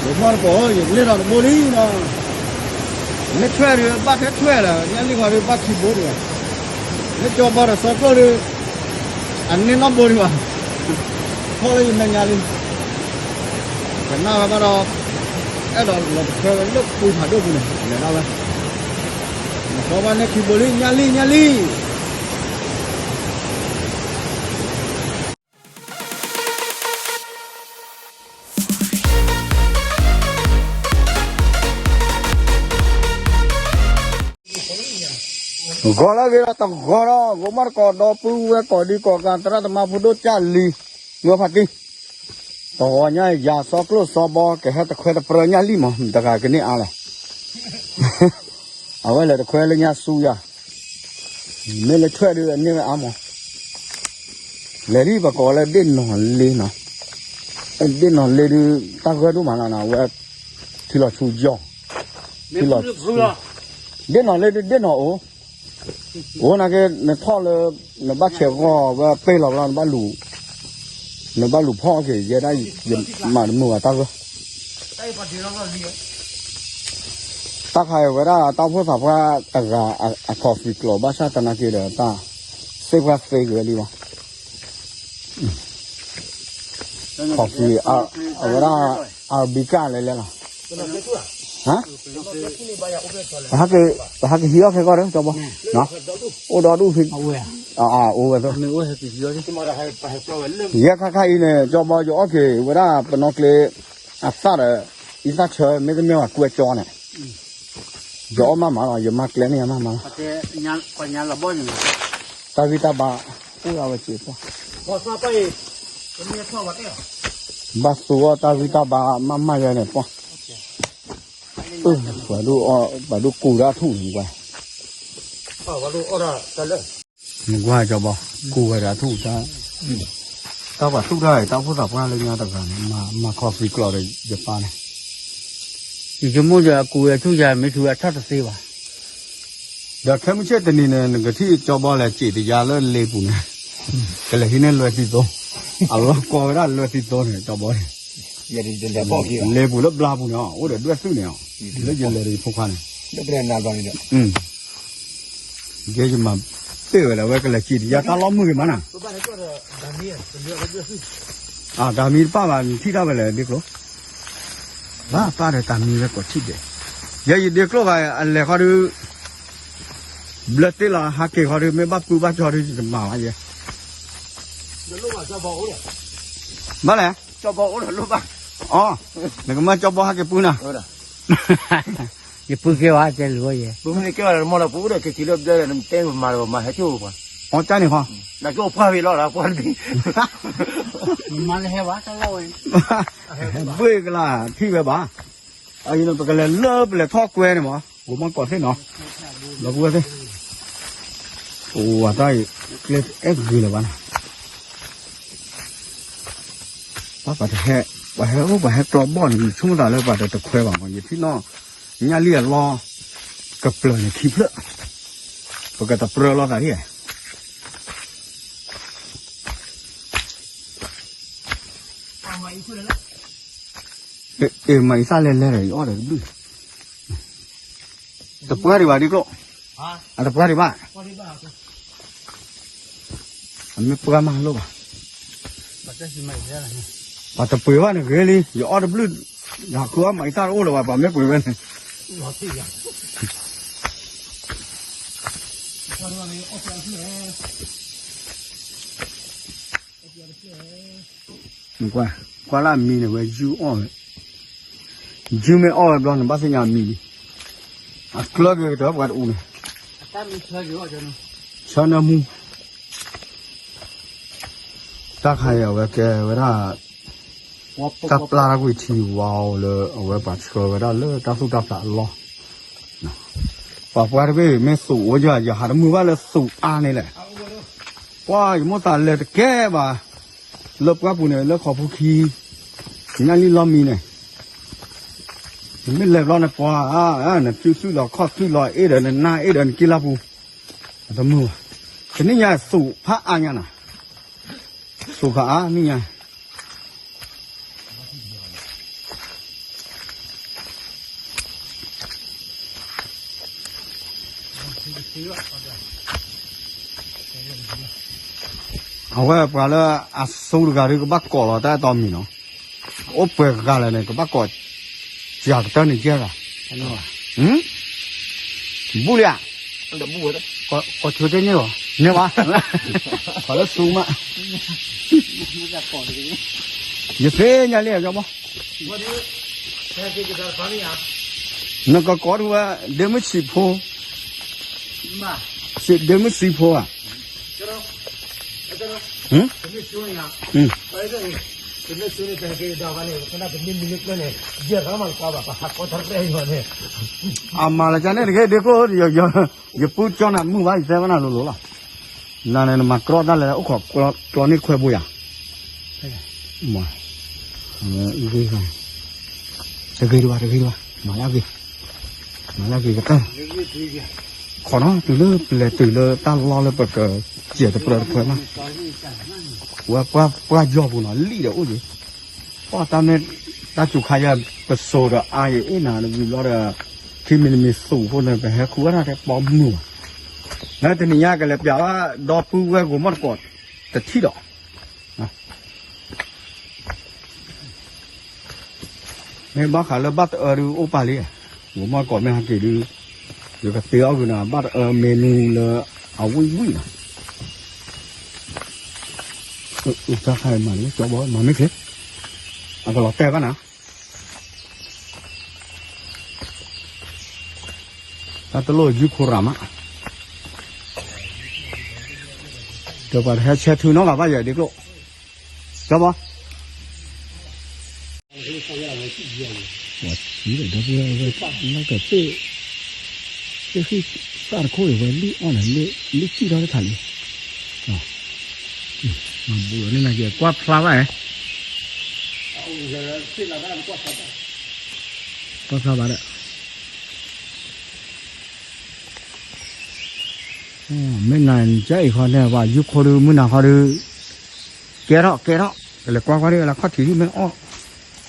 ယမီၢ်တကိး ယလဲၤဒီးတဘိလံနီၤ, မ့ၢ်ထွဲဒီး ဘၣ်ထဲထွဲလၢ ညၣ်လံၢ်ဃီဒီး ဘၣ်ခံဘိဒံးဘၣ်, မ့ၢ်ကၠီဘီဒီးစီၤကျိၣ်ဒီး အန့ၢ်နီၢ်ဘိဒံးဘၣ်, ထီၣ်လၢယမဲာ်ညါလံ, ကနၣ်ဝဲဘၣ်ဒီး အဲၣ်ဒိးလီၤတခွဲဝဲလၢပူၤဖးဒိၣ်ပူၤန့ၣ် လဲၤဒၣ်ဝဲ, နကၠီဘီန့ၢ်ခံဘိလံ ညၣ်လံၢ် ညၣ်လံၢ် ဂီၤလၢအဂ့ၤဒီးတဂီၤဒီး ဂီၤမီၢ်တကိးဒီပုၢ်ဝဲၢ်ကိးဒံကိးဂၤ သရၣ်သမါဖိဒိၣ်ကၢ်လံၤ မုၢ်ဖါတံၢ်, တဂီၤညါယၤစီၤကျိၣ်စီၤဘီ ကဟဲတခွဲတပြၢညၣ်လံၢ်မး တဂၤကန့ၢ်အါလဲၣ်, အဝဲလဲၤတခွဲလၢညါဆူယၤ, မ့ၢ်လၢထွဲဒုးအန့ၢ်ဝဲအါမး, လဲၤဒ်ပကိးလၢဒ့ၣ်နီၢ်လ့နီၤ, ဒ့ၣ်နီၢ်လ့ဒုး တၢ်ဂၢၢ်ဒိၣ်မးလီၤနီၤ အဝဲ ထံလီၤဆူယီၢ်, ထံလီၤဆူ ဒ့ၣ်နီၢ်လ့ဒုးဒ့ၣ်နီၢ်အိၣ်, အိၣ်နာ်က့ နထီၣ်လၢ နဘၣ်ဆဲးဂီၢ်ဝဲပ့ၢ်လီၤဘျီ နဘၣ်လူၤ, နဘၣ်လူၤဖီၣ်က့ၤ ယဲဒၣ် ယမၤတမုာ်ဘၣ်တၢ်ဂၢၢ်, တၢ်ခါအံၤဝဲဒၣ်တၢ်အိၣ်ဖှိၣ်သးပှၢ်အဂၤ အခီၣ်ဖံးကျိး ဘၣ်ဆၣ်သနာ်က့ဒီးတၢ် သ့ၣ်ပှၢ်သ့ဂ့ၤလံလီၤ, ခီၣ်ဖံး အဝဲဒၣ် အရဘံကၢ်လဲၤလဲၤလီၤ, ဟါ, ပဟဲက့ၤဟံးအီၣ်ခဲကီၢ်ဒီး ကၠီဘီ, အိၣ်ဒီဒူၣ်ဖဲ, အိၣ်ဝဲသီ, ယဲခါခါအံၤန့ၣ် ကၠီဘီ ယအီၣ်က့ၤဝဲဒၣ်ပနီၣ်ကျဲ အသၣ်ဒီး အံသၣ်ဆၢ မ့တမ့ၢ်ဘၣ်ကွဲကၠီန့ၣ်, ယအီၣ်မးမးလီၤ ယမၤကျဲန့ၣ်ယမးမးလီၤ, တၢ်ဂံၢ်တၢ်ဘါ အိၣ်ဒၣ်ဝဲစ့ၢ်ကီး, ဘၣ်သူအီၣ်တၢ်ဂံၢ်တၢ်ဘါမးမးယဲန့ၣ်ပှၢ်, ပှၤဒိၣ်ကိၢ်ဒၣ်ထူၣ်န့ၣ်ကွၢ်, နကွၢ်ကၠီဘီ ကိၢ်ဝဲဒၣ်ထူၣ်တၢ်, တၢ်ပှၤသူၣ်တၢ်အံၤ တၢ်အိၣ်ဖှိၣ်သးပှၢ်လၢညါတဂၤန့ၣ် မၤခီၣ်ဖံးကျိးဒီးယပၢ်န့ၣ်, ယဆိကမိၣ်ဒီးအကူးဝဲထူၣ်ယၤမ့ၢ်ထူးအထီၣ်တသ့ဘၣ်, ဒီးခဲမုၢ်ဆ့ၣ်တနံၤန့ၣ် နကထံၣ်ကၠီဘီလဲၤစံးတယါလၢလ့ပူၤန့ၣ်, ကလဲၤဟံးန့ၢ်လွဲၢ်သံသိ, အလီၢ်ကီဝဲဒၣ်လွဲၢ်သံသိန့ၣ် ကၠီဘီန့ၣ်, လ့ပူၤလၢဘျါပူၤန့ၣ် အိၣ်ဒီးဒွဲၣ်သုးန့ၣ်, လၢယလဲၤဒီးယဖိခွါန့ၣ် ယဲယမၤပ့ၢ်ဝဲလၢအဝဲကလဲၤစံးတယါတၢ်လီၢ်မုၢ်ဂ့ၤမးနၤ, တၢ်မံတပၣ်ဘၣ် နထံၣ်တၢ်ဝဲလဲၣ်ဒ့ကျိ, ဘၣ်ပၢ်ဒီးတၢ်မံဝဲကိးထံၣ်ဒဲး, ယဲယဒ့ကျိဘၣ် အလဲၤခီဒုး ဘျၢတ့ၢ်လီၤဟးက့ၤခီဒုး မ့ၢ်ဘၣ်ပုၢ်ဘၣ်ကၠီဒုး ယတမၤဘၣ်ယဲ, ဘၣ်လဲၣ်, အီ, နကမၢကၠီဘီဟးက့ၤပုၢ်နၤ, ယပုၢ်ကဲဝဲတဲလူၤယဲ, ပမ့ၢ်ကဲဝဲမ့ၢ်ဒီးပအိၣ်ဒီးက့ၤက့ၤလၢဘျၢဒီး နတဲမၤဒီးမၤဟဲကၠိပှၤ, အီတၢ်န့ၣ်ဃီ, နကအိၣ်ပှၢ်ဝံၤလီၤဒီးပှၢ်တဘ့ၣ်, မၤလၢဟဲဝဲတၢ်လီၢ်ဝဲ, ဘှ့ၣ်ကလါ ထံၣ်ဝဲဘၣ်, အအံၤန့ၣ် ပကလဲၤလၢပလဲၤထီၣ်ကွဲန့ၣ်မး ဂိၤမီၢ်ကီးသ့ၣ်နီၤ, ဒီပုၢ်ဝဲၢ်သ့ၣ်, အိၣ်ဝဲတၢ်အံၤ ကျဲအဲၣ်ဂ့ၤလၢၤဘၣ်နၤ, ပှၤတဟဲ, ပှၤဟဲအိၣ်ပှၤဟဲကျီဘီၣ်န့ၣ် ယဆိကမိၣ်သးလၢပှၤတတခွဲဘၣ်မး ယထံၣ်နီၣ်, ညၣ်လံၢ်အလီၢ်, ကပျၢၤန့ၣ်ခံဖျၢၣ်, ပကတပြၢလီၤသးဒ်, အ့ၣ် မၤအံသၣ်လဲၤလဲၤဒီး ယအီၣ်ဒီးတဘျုး, တပှၢ်ဒံးဘၣ်ဒ်ကျိၣ်, အတပှၢ်ဒံးဘၣ်, အမ့ၢ်ပှၢ်မးလိၣ်ဘၣ်, ပှၤတပှ့ၤဘၣ်န့ၣ်ဂ့ၤလံ ယအီၣ်တဘျုး, ယဃုအီၣ်မၤအံသၣ်တအိၣ်လၢၤဘၣ် ပှၤမ့ၢ်ပှ့ၤဝဲန့ၣ် ကွၢ်, ကွၢ်လၢအမံန့ၣ်ဝဲ ယုၢ်အီၣ်ဝဲ, ယုၢ်မ့ၢ်အီၣ်ဝဲဘျီန့ၣ် ဘၣ်သ့ၣ်ညါအမံလံ, အကျၢၢ်က့ၤကတၢၢ်ပှၤတအူန့ၣ်, ဆၢနၢမူ, တၢ်ခါအံၤအဝဲကဲဝဲဒၣ်, တၢ်ပျၢ်တၢ်ကွံာ်ထံဝါအီၤလၢအဝဲပှၤဆှၢဝဲဒၣ်လၢတၢ်သူၣ်တၢ်ဖျးအလီၢ် ပှၤပှၢ်တဘ့ၣ်မ့ၢ်သူးအိၣ်ယၤ ယဟးတမုာ်ဘၣ်လၢသူးအါန့ၣ်လဲၣ်, ပှၤယမိၢ်သးလဲၤတကဲဘၣ်, လၢပှၢ်ပူၤန့ၣ် လၢခီဖူခံ, ညၣ်လံၢ်လီၢ်မံန့ၣ်, နမ့ၢ်လဲၤဘျီန့ၣ်ပှၤ, နစုၣ်သွံၣ်လီၤခီၣ်သွံၣ်လီၤ အ့ၣ်ဒီးနနါအ့ၣ်ဒီးနက့လါပူၤ, တမုာ်ဘၣ်, တနံၣ်ညါသူးဖးအါညါနၤ, သူးဖးအါနံၣ်ညါ န အဝဲပှၤလၢအစိတဂၤဒုးကဘၣ်ကိးလီၤတၢ်အဲၣ်တီမံၤနီၤ, အိၣ်ပှဲၤဂၤလၢာ်န့ၣ် ကဘၣ်ကိး စှၤကတၢၢ်န့ၣ်ကဲဂၤ, ဘူၣ်လံဧါ, ကိးဆိတ့ၢ်န့ၢ်ဘၣ်, န့ၢ်ဘၣ်, ပှၤလၢစိမး, ယသ့ၣ်ညါလံ ကၠီဘီ, နကကိးထူဝဲ ဒ့မုၢ်ဆံးဖိ, ဒ့မုၢ်ဆံးဖိဧါ, အမၤလၢကန့ၣ်တက့ၢ် ဒ့ကျိၣ်, ယပူကၠီနၤမုၢ်ဘၣ် ယတဲဘၣ်နၤလိၤလိၤလီၤ, နန့ၣ်နမၤကြီတၢ်လဲၤ အိၣ်ခိးကျီန့ၢ်ခွဲးဘိယၤ, တဂ့ၤတဘၣ် တဂ့ၤတဘၣ် မၤလၢအဂ့ၤ, မၤလၢအဂ့ၤကတၢၢ်, ခိးနီၤ တုၤလၢပလဲၤတုၤလၢတၢ်လီၢ်လၢပကစဲးတပြၢတခွဲးမး, ဝဲပှၢ်ယီၢ်ပူၤနီၤ လံၣ်ဒီးအိၣ်ယံၤ, ပှၢ်တၢ်မ့ၢ် တၢ်စူၤခါယဲ ပစိာ်ဒီးအါယအ့ၣ်နၤဝံၤဘျီဒီး ခံမံၤတမံၤသူၣ်အဃိန့ၣ် ပဟဲဃုဝဲဒၣ်ထဲပီမုၢ်ဘၣ်, လၢတနံၤညါကလဲၤပျးဘၣ် ဒီပုၢ်ဝဲၢ်ဂိၤမီၢ်တကိး တထံၣ်ဒီး မ့ၢ်ဘၣ်ဃးလၢဘၣ်တအၢဒုးအိၣ်ပာ်လံ, ဂိၤမီၢ်တကိးမ့ၢ်ဟဲက့ၤဒုး, ယကသ့အီၣ်ဂုာ်နၤ ဘၣ်တအၢမ့ၢ်နုၤလၢအဝံၣ်ဝံၣ်နီၤ, အုၣ်တၢ်ခါအံၤမၤလၢကၠီဘီ မၤမ့ၢ်ချ့, အကလီၤတဲာ်ဘၣ်နၤ တၢ်တလိၣ်ယူခိရၤမး, ဒီးပှၤတဟဲဆဲထုနီတဂၤဘၣ်ယဲဒ်ကျိၣ်, ကၠီဘီ, ပှၤထံၣ်ဒီးဒီပုၢ်ဝဲၢ် လီၤကၢၢ်သ့ၣ်, သ့ၣ်ဃံၣ်သၣ်တခိၣ်အံၤဝဲလံၣ်အီၣ်န့ၣ် လံၣ်စံၣ်ထီၣ်တခါလံ, ဘူးန့ၣ်နက့ၤကွၢ်ဖျါဘၣ်, ကွၢ်ဖျါဘၣ်ဒီး မ့ၢ်နၤကဲအံၤခီန့ၣ် ပှၤယူခိၣ်ဒုး မုၢ်နၤခီဒုး ကဲထီၣ်ကဲထီၣ် ကလဲၤကွၢ်ကွၢ်ဒ်လၢခီၣ်ထံးဒ်မ့ၢ်အီၣ်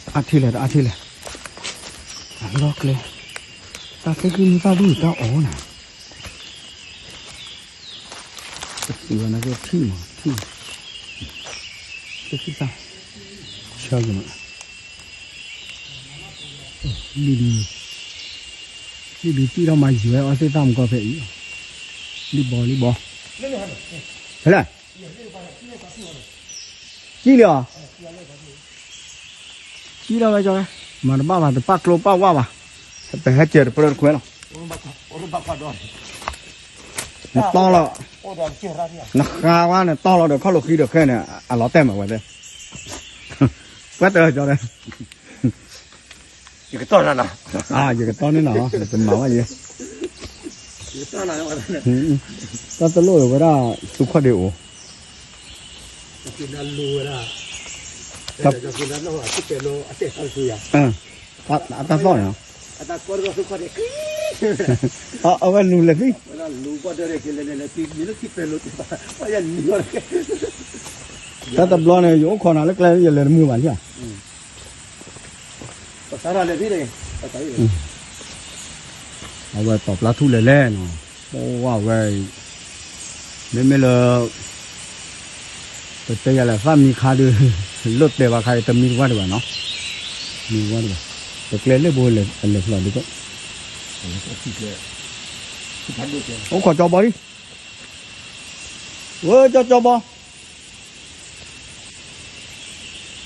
အါထံလဲၣ်တအါထံလဲၣ် အလီၢ်ကျဲ တၢ်သ့ၣ်ဃံၣ်မုၢ်သၣ်ဒူၣ်တၢ်အီၣ်နၤ ပသံဝဲနကထံၣ်မးထံၣ် သ့ၣ်ဃံၣ်သၣ် ဆၢက့ၤမး လံၣ်ဒုး လံၣ်ဒုးတံၢ်ထီၣ်မၤယွဲအီၣ်သ့ၣ်သၣ်မူကီၢ်ဖဲအံၤ လံၣ်ဘီလံၣ်ဘီ ဖဲလဲၣ် ကံၣ်လံဧါ ကံၣ်ထီၣ်ဝဲကီဝဲ မၤတဘၣ်ဘၣ် တပာ်ကျိပာ်ဝၣ်ဘၣ် ပဟဲစဲးတပြၢတခွဲးလီၤ နတီလီၤ နဃါဝဲနတီလီၤဒီးခီၣ်လိာ်ဃံဒီးခဲန့ၣ် အလီၤတဲာ်မးဝဲသ့ၣ် ပှၤတၢၢ်ကီဒီး ယကတီၢ်နၤနီၤ ယကတီၢ်န့ၢ်နၤလီၤ ယကမၤဝဲယဲ တၢ်တလိၣ်ဝဲဒၣ် သုခီၣ်ဒ့အိၣ် အတၢ်သီၣ်နီၤ အဝဲလူၤလဲၤသံ တၢ်တဘျီန့ၣ် ယအိၣ်ခိးနၤလၢကျဲ ယလဲၤတမုာ်ဘၣ်လံဧါ အဝဲတီၤပျါထူၣ်လဲၤလဲၣ်နီၤ ပဝဲဝဲ မ့မ့ၢ်လၢ ပတဲယၤလဲၣ် သၣ်မံခါဒုး လိၣ်တဲာ်ဘၣ်ခါအံၤ တမံတဝၢ်ဒံးဘၣ်နီၤ မံတဝၢ်ဒံးဘၣ် ပကျဲလၢပဝဲလဲၤဖျိးဒ်သိး အိၣ်ခိးကၠီဘီလံ ဝဲကၠီကၠီဘီ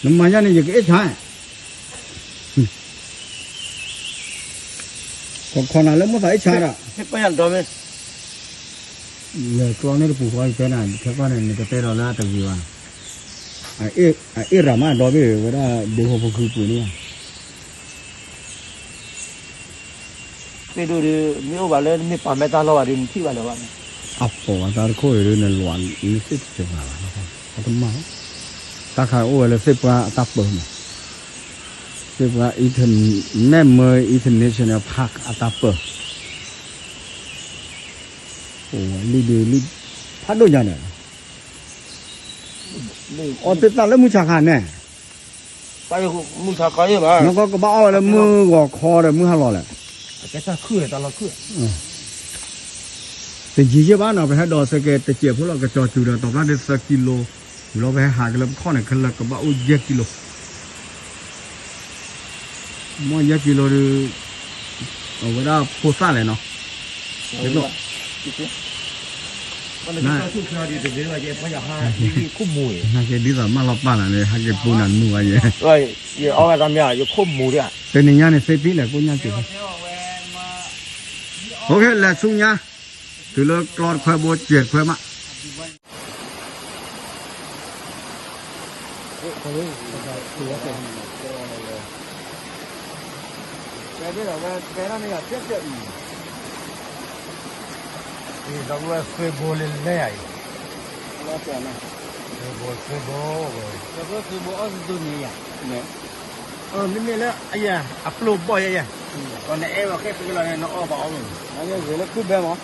နမၤယါန့ၣ် ယကအ့ၣ်ဆါ ခိးနၤလၢမိၣ်သးအ့ၣ်ဆါဒီး လဲၤကျီန့ၢ်တပူၤဃီ ယတဲနၤ ထဲကီၢ်န့ၣ် နကတဲဒီးလၢအတဂ့ၤဘၣ် အအ့ၣ်ရၤမးဒီဘ့ၣ်ဝဲဒၣ် ဒ့ဖိဖိခုပှ့ၤန့ၣ် မ့ၢ်ဒိၣ်ဒီး မ့ၢ်အိၣ်ဘၣ်လၢနမ့ၢ်ပာ်မဲတၢ်လီၢ်ဘၣ်ဒီး နထံၣ်ဘၣ်လၢၤဘၣ်န့ၣ် အပိာ်အတၢ်တခိၣ်အံၤဒီး နလွးလၢသ့ၣ်တစဲးဘၣ်ဘၣ် အတမၣ် တၢ်ခါအိၣ်ဝဲလၢသ့ၣ်ပှၢ်အတၢ်ပၢမး သ့ၣ်ပှၢ် National International Park အတၢ်ပၢ အိၣ်ဝဲလံဒုးလံ ဖးဒိၣ်ညါန့ၣ် အီၣ်သ့ၣ်သၣ်လၢမုၢ်ဆါခါန့ၣ် မုၢ်ဆါခါယဲၢ်ဘၣ် နကကဘၣ်အီၣ်ဝဲလၢမုၢ်ဂီၤခီဒီးမုၢ်ဟါလီၤလဲၣ် အကဲတၢ်ခုၣ်တၢ်လီၤခုၣ် တယံာ်ယံာ်ဘၣ်နီၤ ပဟဲဒိးစဲကဲတစဲးဖိလီၤ ကစီၤစူၤဒီး တီၤဖျါဒ်သၢကံလိ ဝံၤလီၤပဟဲဟးက့ၤလၢပခီၣ်န့ၣ် ခဲလၢာ်ကဘၣ်အိၣ်ယဲၢ်ကံလိ မ့ၢ်ယဲၢ်ကံလိဒီး အဝဲဒၣ်ဖိသၣ်လဲၣ်နီၤ နာ်က့ဒ်သိးမၢလီၤပၢ်နၤန့ၣ် ဟဲက့ၤပူနၤနူၤဘၣ်ယဲ ယအီၣ်ဝဲတၢ်မ့ၢ် ယခိၣ်မူၤဒၣ် တနံၤညါန့ၣ် သ့တံၢ်လဲၣ် ကိၣ်ညါက့ၤ လဲၤဆူညါ တုၤလၢကျီတခွဲဘိ စဲးတခွဲမး တဲဒၣ်ဝဲ တဲဒၣ်န့ၣ်ယၤ ကဲကဲအံၤ ဒီပုၢ်ဝဲၢ် သွ့ဘိလၢလဲၢ်အံၤ သွ့ဘိ သွ့ဘိဝဲ သွ့ဘိအီၣ်ဒိၣ်န့ၣ်ယၤ မ့မ့ၢ်လၢအယၤ အပျိၢ်ဘီၣ်ယဲယၤ ဒီးနအဲၣ်ဝဲခဲပကလီၤန့ၣ် နအီၣ်ဘၣ်အီၣ်မ့ၢ် ဂ့ၤလၢခုဘဲမး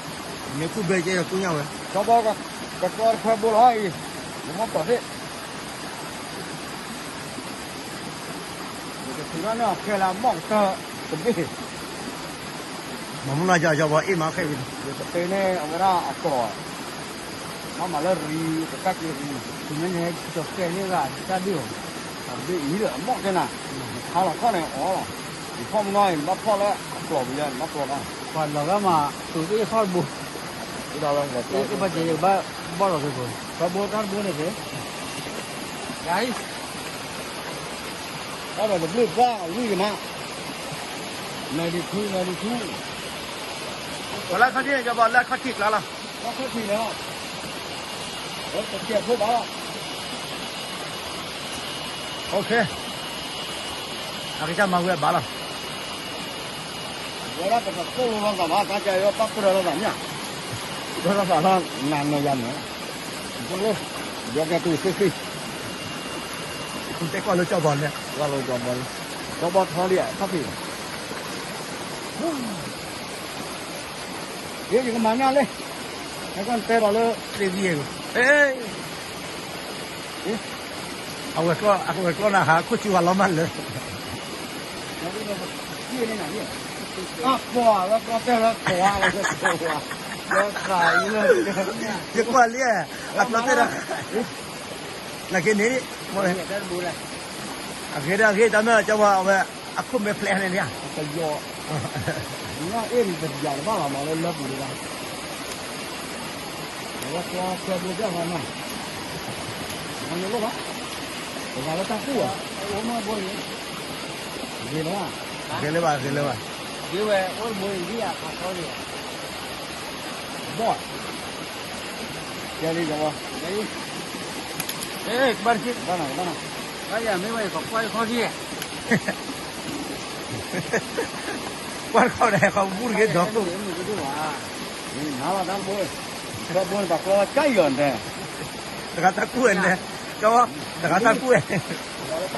မ့ၢ်ခုဘဲကဲဒီးကူညါဝဲ ကဘီ ကကီတခွဲဘိလီၤအံၤ နမ့ၢ်တီၢ်သ့ၣ် ယကထုးထီၣ်န့ၢ်အီၤခဲလၢာ်အမီၢ်ကတၢၢ်တဘ့ၣ် မ့ၢ်မနုၤကၠီကၠီဘီအ့ၣ်မးခဲအံၤ ယကတဲန့ၢ်အဝဲဒၣ်အကျိာ် မ့ၢ်မၤလၢရံ ကတၢ်က့ၤရံ တုၤမ့ၢ်န့ၣ်ကၠီကဲန့ၢ်ဂၤတၢ်ဒုးအီၤ အဘ့ၣ်အံၤဒီးအမီၢ်ကတၢၢ်နၤ နခါလီၤခီၣ်န့ၣ်အီၣ်လီၤ ယဖီၣ်မနီၤအံၤ နဘၣ်ဖီၣ်လၢအကျိာ်ပူၤယါ နဘၣ်ကျိာ်ဘၣ် ပှၤလီၤဂာ်မး တုၤသ့ၣ်ခီၣ်တဘိ သ့ၣ်ဘၣ်ကဲ ယကဘၣ်ဘီၣ်လီၤသ့ၣ်ဖိ ခီၣ်ဘိတၢ်တဘိန့ၣ်သ့ၣ် ယၤအံၤ အီၣ်ဒီးတဘျုးပှၢ်အဝံၣ်ကမး မဲာ်ဒံးထူ မဲာ်ဒံးထူ ပှၤလၢခီၣ်ထံးန့ၣ် ကဘီလၢခီၣ်ထံးကျါလီၤ လၢခီၣ်ထံးန့ၣ်လီၤ တစဲးဖိဘၣ်လီၤ အကစၢ်မၤဝံၤအဘၣ်လီၤ ဝဲဒၣ်ပတသိၣ်လိလီၤသးဘၣ် တၢ်ကဲယဘၣ်ပရၢလီၤသးမ့ၢ်ဧါ ဒီးသးလီၤနၤနၤယၤန့ၣ် ယကဲတုၤသ့သ့ တဲကွၢ်လၢကၠီဘီန့ၣ် ကွၢ်လၢကၠီဘီလံ ကၠီဘီထီလံ ထီၣ်ဖံး ယကမၤနၢ်လံ ဟဲကီၢ်တဲဒီးလၢ သ့ဝံၤ အဝဲကျီ အဝဲကျီနၤဟး ခိၣ်ဆူဝါလီၤမးလၢ အပှၤလၢကျီတဲလၢကျီဝါလၢကျီဝါ လၢခါအံၤလၢ ယကွၢ်လံ အကျီတဲဒီး နက့န့ၣ် အဂ့ၤဒီးအဂ့ၤ တၢ်မ့ၢ်ကၠီဝါအဝဲ အခိၣ်မဲာ်ဖျဲးန့ၣ်လံ ကယီၤ နအ့ၣ်တယၤတဘၣ်လီၤမးလၢလၢပူၤလံဘၣ် အဝဲကျီတဲဘိဘၣ်မးနီၤ မၤနလိၣ်ဘၣ် ပဂၤလၢတၢ်ကူၣ်ဘၣ် အိၣ်မးဘိန့ၣ် ဂ့ၤလၢၤဘၣ် ဂ့ၤလၢၤဘၣ် ဂ့ၤဝဲ အိၣ်တဘိန့ၣ် ဒ်ယၤခါခီန့ၣ် ဘီၣ် ယၤလံ ယၤလံ ကဘၣ်တက့ၢ် ဘၣ်နၤ ကဘၣ်နၤ ဘၣ်ယၤမ့ၢ်ဝဲ ကကွၢ်ယခီၣ်ထံး ကွၢ်တခီၣ်ဒီး ခီၣ်ဘူၣ်တဂ့ၤဒီး နၤလီၤတၢ်ဘိ တၢ်ဘိန့ၣ် တၢ်ကျီကၢ်ယီၤန့ၣ် တဂၤတၢ်ကူၣ်ဝဲန့ၣ် ကၠီ တဂၤတၢ်ကူၣ်ဝဲ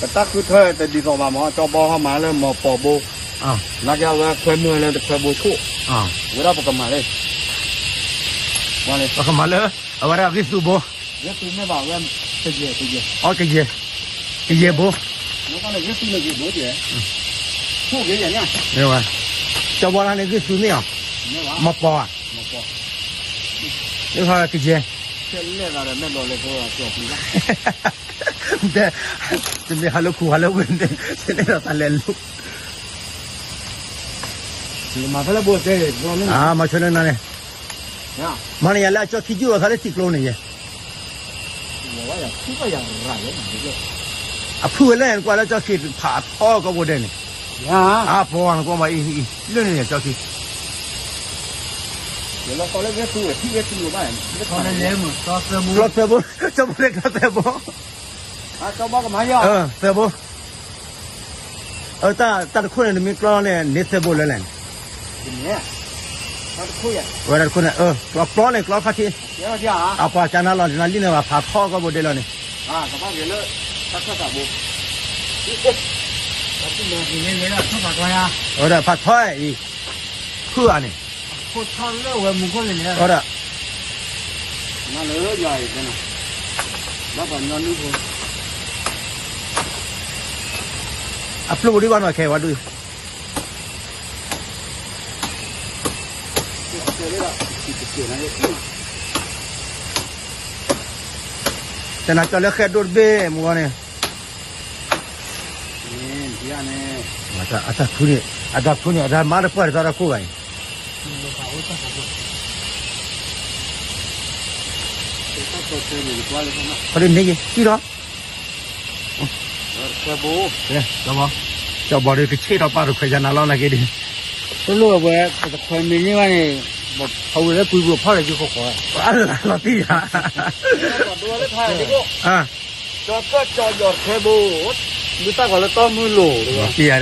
ပတၢ်ဃုထၢတဒ်သိးဘၣ်မး ကၠီဘီဟီမးလၢမီၤပီၤဘိ နာ်က့အဝဲခွဲမုၢ်လၢတခွဲဘိဆိၣ် ဝဲဒၣ်ပကမၤလၢ ပကမၤလၢ အဝဲဒၣ်ဂံၢ်သူဘိ ဂံၢ်သူမ့ၢ်ဘၣ်ဝဲ ကယဲၢ် ကယဲၢ် အီ ကယဲၢ် ကယဲၢ်ဘိ ဂံၢ်သူန့ၣ်ဂံၢ်ဘိကဲ ဆိၣ်က့ၤယဲၢ်ညါ မ့ၢ်ဝဲ ကၠီဘီလၢန့ၣ်ဂံၢ်သူမ့ၢ်အီၤ မ့ၢ်ဝဲ မီၤပီၤဧါ မီၤပီၤ မ့ၢ်ခီကယဲၢ် ကဲလဲၣ်သးဒီးမဲာ်ဘျီၣ်လဲၤဖိကၠီၤပျံၤဘၣ် တမ့ၢ်ဟးလၢခူဟးလၢဝ့ၢ်န့ၣ် တလဲၤဒီးတၢ်လဲၤလိၤ မၤဖဲလၢဘိတဲ မၤဆိန့ၣ်နၤန့ၣ် မၤန့ၣ်ယၤလၢအကၠီခံယုၢ်အီၤသးလၢထံကျိန့ၣ်ယဲ အဖုၣ်ဝဲလဲၣ် နကွၢ်လၢကၠီခံဖးထီကီၢ်ဘိဒဲးန့ၣ် အပီၤနကွၢ်မးအံၤ လၢန့ၣ်ကၠီခံ ကျီသၢဘိ ကၠီဘိန့ၣ်ကျီသၢဘိ သၢဘိ တၢ်တခိၣ်န့ၣ် နမ့ၢ်ကျီန့ၣ် န့ၢ်သၢဘိလၢလဲၣ်န့ၣ် ဝဲဒၣ်တခိၣ်န့ၣ် ကျီကျီန့ၣ် ကျီခီၣ်ထံး အပှၤကနါလီၤနၤလံန့ၣ် ဖးထီကီၢ်ဘိဒဲးလီၤန့ၣ် ဝဲဒၣ်ဖးထီအံၤ ဖုၣ်ဧါန့ၣ် ဝဲဒၣ် အပျိၢ်ဒံးဘၣ်နီၤ ခဲဝါဒုး တနၤကၠီလၢဃဲဒိၣ်တဘ့ၣ်မူဂီၢ်န့ၣ်, အတၢ်ခူန့ၣ်, အတၢ်ခူန့ၣ် အတၢ်မၤတပှၢ်တသီတၢ်ခိၣ်ဂၤအံၤ, ခီဒ်န့ၣ်ယံၤ စံၣ်လီၤ, ကၠီဘီဒီးကဆ့ၣ်ထီၣ်ပၢ်တခွဲးယၤနၤလီၤနာ်က့ဒ်, တလိၣ်အဝဲ ပတခွဲးမံၤန့ၢ်ဘၣ်န့ၣ်, အဝဲလၢကွံာ်ပူၤဖီၣ်လၢယိၤဃီဃီ, လီၤတံၢ်ယၤ, ကၠီကၢၣ်ကၠီယီၤတခွဲးဘိ, ဒုးတၢ်ဂီၤလၢတီမုၢ်လိၤ, လီၤတံၢ်ယၤ,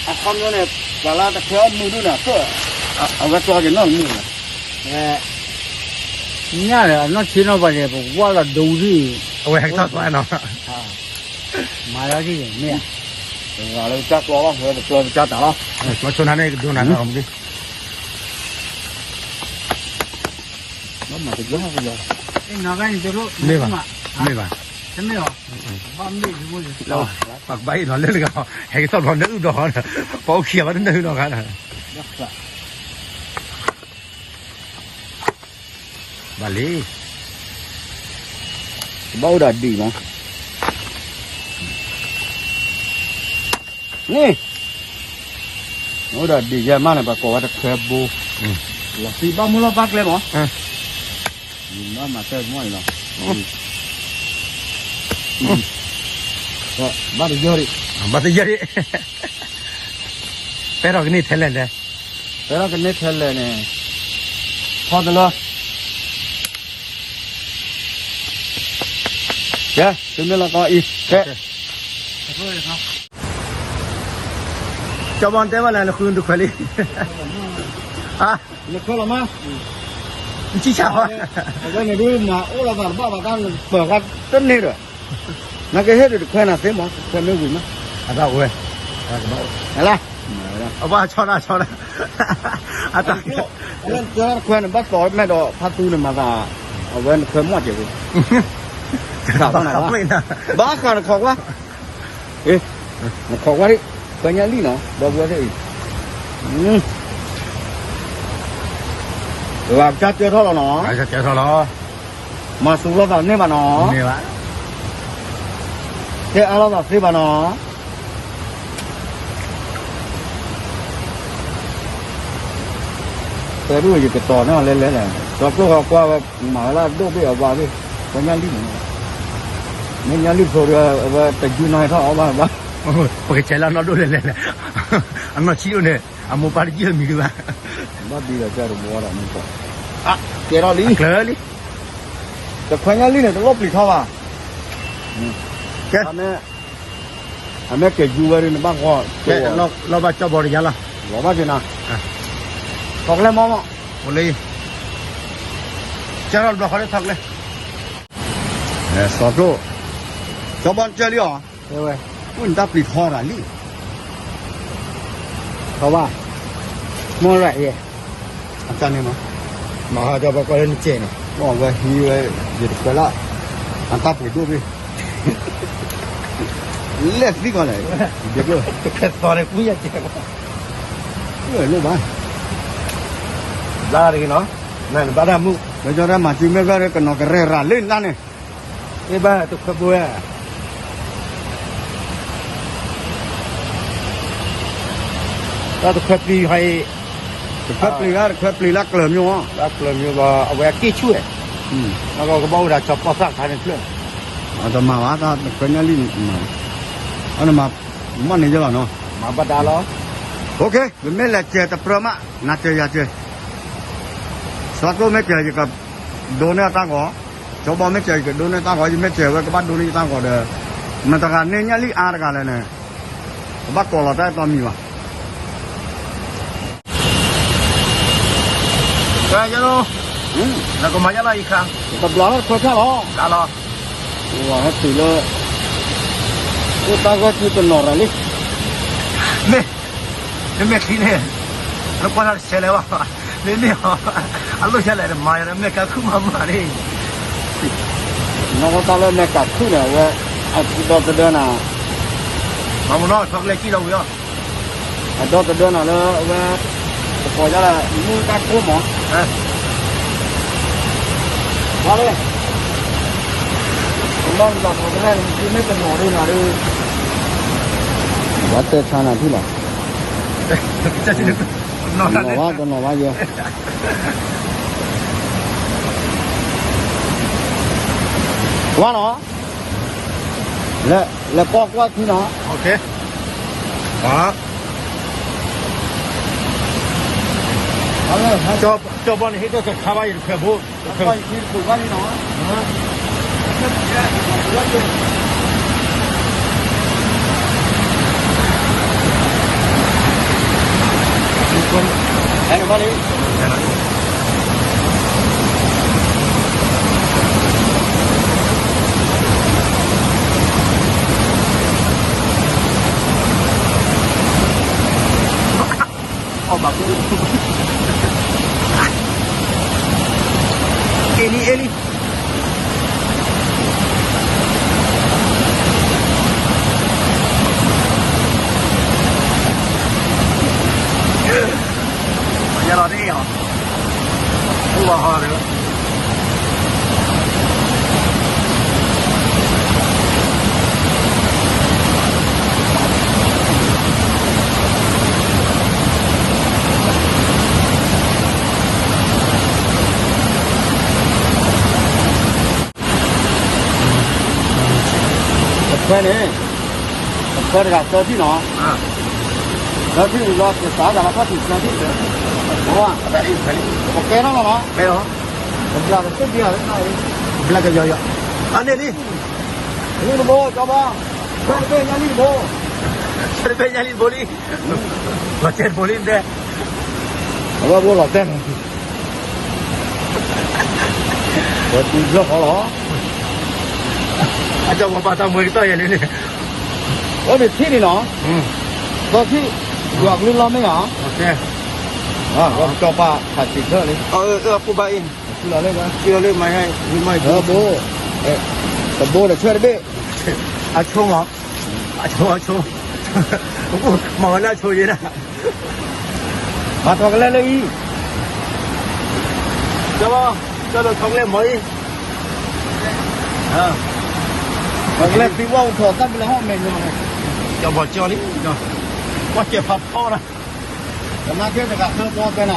အခီပညီန့ၣ်, ပှၤလၢတခွဲးအီၣ်မုၢ်ဒိၣ်န့ၣ် အဝဲကျီက့ၤနီၢ်မုၢ်လီၤ, ညၣ်လၢအနီၢ်ဆံနီၢ်ပှၤန့ၣ် ပဝၢလီၤဒိဒ်, အဝဲဟဲကထီၣ်သွဲနီၤ, မၤလီၤဒ်မ့ၢ်, လၢကစၢ်ကျီလီၤ ဝဲပကျီကစၢ်တၢ်လီၤ, ကျီဆိနၤန့ၣ်ကဒိနၤလီၤ, မ့ၢ်ဘၣ်, မ့ၢ်ဘၣ်, တမ့ၢ်အီၤ, ပကဘၣ်အ့ၣ်နီၤလၢတဂၤ, ဟဲကထီၣ်ဘျီနၢအုၣ်ဒီး, ပအိၣ်ခံဂၤဘၣ်တနၢအုၣ်ဒီးဃါ, ဘၣ်လံ, ဘၣ်အိၣ်ဒီးဒံးမး, န့ၣ်, အိၣ်ဒီးဒံးယဲမးန့ၣ် ပကိးဝဲတခွဲးဘိ, လီၤသံဘၣ်မူလီၤဘၣ်ကျဲမး, ဘၣ်မၤတၢ်မီၢ်အံၤလီၤ, ဘၣ်တယၢၢ်ဒံး, ဘၣ်တယၢၢ်ဒံး, ပဲထီၣ်ကန့ၢ်ထဲလဲၣ်လဲၣ်, ပဲထီၣ်ကန့ၢ်ထဲလဲၣ်န့ၣ်, ထီၣ်တလၢ ကဲ, သုမ့ၢ်လီၤကီအံၤ, ကဲ, ကၠီဘီတဲဘၣ်လဲၣ် နဃုတခွဲးလံ, နခွဲးလီၤမး, နဆံၣ်ဆၣ်, အဝဲန့ၣ်ဒုးမၤအိၣ်လီၤသးတဘၣ်ဘၣ်တၢ်ပၢၤဃာ်တန့ၢ်ဒီး, နကဟ့ၣ်ဒုးတခွဲးနၤသ့မး တခွဲးမ့ၢ်ဝံၤမး, အတၢ်အိၣ်ဝဲ, လၢ အဘၣ်ဆီဒၣ်ဆီဒၣ်, အတၢ် အဝဲတခွဲးန့ၣ် ဘၣ်တီၤမဲာ်ဒီးဖါသူန့ၣ်မၤသး, အဝဲနခွဲးမီၢ်ကဲးဝဲ, ဘၣ်ဃးနခိးကွၢ်, နခိးကွၢ်ဒံး, ခွဲးညါလံနီၤ ဒီပုၢ်ဝဲၢ်သ့ၣ်အံၤ, လၢကစၢ်ကၢထီၣ်လီၤနီၤ, မၤစူၤလိာ်သးန့ၢ်ဘၣ်နီၤ, တဲအါလိာ်သးသ့ဘၣ်နီၤ. တဲဒ်ယကတီၤန့ၢ်အီၤလဲၤလဲၤလဲၣ်, စီၤကျိၣ်ဃီကွၢ်ဝဲ, မၤဝဲလၢအဒိၣ်ဘ့ၣ်အဝါဘ့ၣ်, ပှၤညၣ်လံၣ်န့ၣ်, မ့ၢ်ညၣ်လံၣ်ဖိဒီး အဝဲတယုၢ်နီၢ်ဟဲထီၣ်အီၣ်ဘၣ်ဘၣ်, ပကဆဲးလၢအနီၢ်ဒိၣ်လဲၤလဲၤလဲၣ်, အနီၢ်ဆံးဒိၣ်န့ၣ် အမိၢ်ပၢ်တယုၢ်မံၤဒံးဘၣ်, ဘၣ်ဒ်ဒီးကၢ်တဘီဒီးမူကီၢ်, ကဲထီၣ်လံ, ကျၢၤလံ, တခွဲးညၣ်လံၣ်န့ၣ် တလိၣ်ပျံၤထီၣ်ဘၣ်, ကဲ အမ့ၢ်ကဲၤယူဝဲဒ်န့ၣ် ဘၣ်ဃီ, လီၤဘၣ်ကၠီဘီတယါလီၤ, လီၤဘၣ်က့ၤနၤ, ထီၣ်ကျဲမီၢ်မီၢ်, အိၣ်လၢ, ကၢထီၣ်တဘျီဃီလၢထီၣ်ကျဲ, စီၤကျိၣ်, ကၠီဘီနကၢလံအီၤ, အိၣ်နတၢ်ပျံၤထီၣ်ရၤလံ, ထီၣ်ဘၣ်, မီၢ်ရၤယဲ, အတၢ်န့ၣ်မး, မၤဟးကၠီဘီကွၢ်လၢနကဲးန့ၣ်, မ့ၢ်ဝဲဟံးဝဲ, ယတခွဲးလၢ, အတၢ်ပှ့ၤဒိၣ်ဘ့ၣ် လဲၣ်သံကွၢ်လဲၣ်, တခွဲးသီန့ၣ် ကွံာ်ယၤကဲးဘၣ်, လိၣ်ဘၣ်, ဘျါတဂ့ၤနီၤ, နဘၣ်တၢ်မုၣ်, လၢကၠီတၢ်မၤစုမ့ၢ်ဘၣ်ဒီးကနီၤကရဲၣ်ရၤလံနတၢ်န့ၣ်, မ့ၢ်ဘၣ်တခွဲးဘိဝဲ တၢ်တခွဲးပျံၤဟီအံၤ, တခွဲးပျံၤဂၤ တခွဲးပျံၤလၢကျၢၤမၠိ, လၢကျၢၤမၠိဘၣ် အဝဲအက့ၣ်ဆူၣ်ဝဲ, နကကဘၣ်အိၣ်ဒၣ်ကၠီပီၣ်သၣ်ခါန့ၣ်ဖျၢၣ်, အတမၤဘၣ်တၢ်တခွဲးညၣ်လံၣ်န့ၣ်, အနမၤ, မ့ၢ်န့ၣ်ယဲလီၤနီၤ, မၤဘၣ်ဒါလီၤ, ပမ့ၢ်လဲၤကဲၤတပြၢမး နၤကဲၤယၤကဲၤ, စီၤကျိၣ်မ့ၢ်ကဲၤယက, ဒိးန့ၢ်အတၢ်ဂီၤ, ကၠီဘီမ့ၢ်ကဲၤယကဒိးန့ၢ်တၢ်ဂီၤ ယမ့ၢ်ကဲၤဝဲကဘၣ်ဒိးန့ၢ်ယတၢ်ဂီၤဒီး, မတၤတဂၤန့ၢ်ညၣ်လံၣ်အါတဂၤလဲၣ်န့ၣ်, ကဘၣ်ကိးလီၤတၢ်အဲၣ်တီမံၤဘၣ် ကဲယဲလီၤ, နကမၤယဲလီၤအံၤခါ, တဘျီလီၤတခွဲးဖျၢၣ်လီၤ, ဘျါလီၤ, ဝဲဟဲတုၤလၢ, အိၣ်တၢ်ဂီၢ်စုတနီၤရၤလံ, မ့ၢ်, မ့မ့ၢ်ချံန့ၣ်, နကွၢ်တၢ်တဆဲးလဲၣ်ဘၣ်, မ့မ့ၢ်, အလိၣ်ဆဲးလဲၣ်တမၤယၤ မ့ၢ်ကါခုၣ်မၤမၤန့ၣ်, နီၢ်ကီၢ်တၢ်လၢမ့ၢ်ကးခုၣ်န့ၣ် အဝဲ, အဒီသဒၢနၤ, မၤမနီၢ်ထီၣ်ကျဲစံၣ်လီၤဝံၤအီၤ, အဒီသဒၢနၤလၢအဝဲ, ပကိးယၤလၢ မူတၢ်ခိၣ်မး, ဝါလၢ, ပလီၢ်လီၤထီကလဲၣ် မ့ၢ်တနီၤဒ်နၤဒ်, ဝါတဲဆါနၤထံၣ်လီၤ, တနီၤဘၣ်တနီၤဘၣ်ယဲ, ဝါနီၤ, လဲၤကွၢ်ကွၢ်ထံနီၤ, ကၠီဘီန့ၣ်ဟ့ၣ်တၢ်တခါဘၣ်ယတခွဲးဘိ, တခွဲးဘၣ်ယတခွဲးဘၣ်နီၤ, အဲၣ်ဘၣ်လံ အီၣ်ဘၣ်ကူ, အ့လံ အ့လံ, ယလီၤတအ့ၣ်အီၤ, အိၣ်ဘၣ်ဟီဒီး တခွဲးန့ၣ်, တခွဲးတဂၤသၢထံၣ်နီၤ, သၢထံၣ်လီၤ ကစးဒၣ်လီၤခီၣ်ထံးသၢထံၣ်, ပကဲထီၣ်လီၤနီၤ, ဘျါကယီယီ, အန့ၣ်လံ, လံတဘိ ကၠီဘီ, ဆဲတဘ့ၣ်ညါလံတဘိ, ဆဲတဘ့ၣ်ညါလံတဘိလံ, လီၤတဲတဘိလံတဲ, အဝဲဘိလီၤတဲနီၤ ဝဲတူၢ်ဘျီၣ်ဃီလီၤ, အကၠီဘီဘၣ်တၢ်မွဲကတီၢ်ယဲလံန့ၣ်, အိၣ်ဒံးထံၣ်န့ၣ်နီၤ, သီထံၣ်, ယွၤကလုၢ်လီၢ်မ့ၢ်ဧါ, ကၠီပာ်ဖးစံးထၢၣ်လံ, အဖိဘၣ်အံၤ, လၢ, လၢ, ဘိ, တဘိဒီးဆဲတဘ့ၣ်, အဆိမး, အဆိ, အဆိ, မၤဝဲလၢအဆိယဲဒၣ် မၤထီကလဲၣ်လၢအံၤ, ကၠီ, ကၠီဒီးထီကလဲၣ်မၤအံၤ, ထီကလဲၣ်သံဝဲအိၣ်ထီၣ်တၢ်ဘျၢဟီၣ်မဲာ်, ကၠီဘီကၠီလံ, ကွၢ်ကဲဖးဖီလီၤ, ကမၤကဲတဂၤသၢဘျီတဲနီၤ,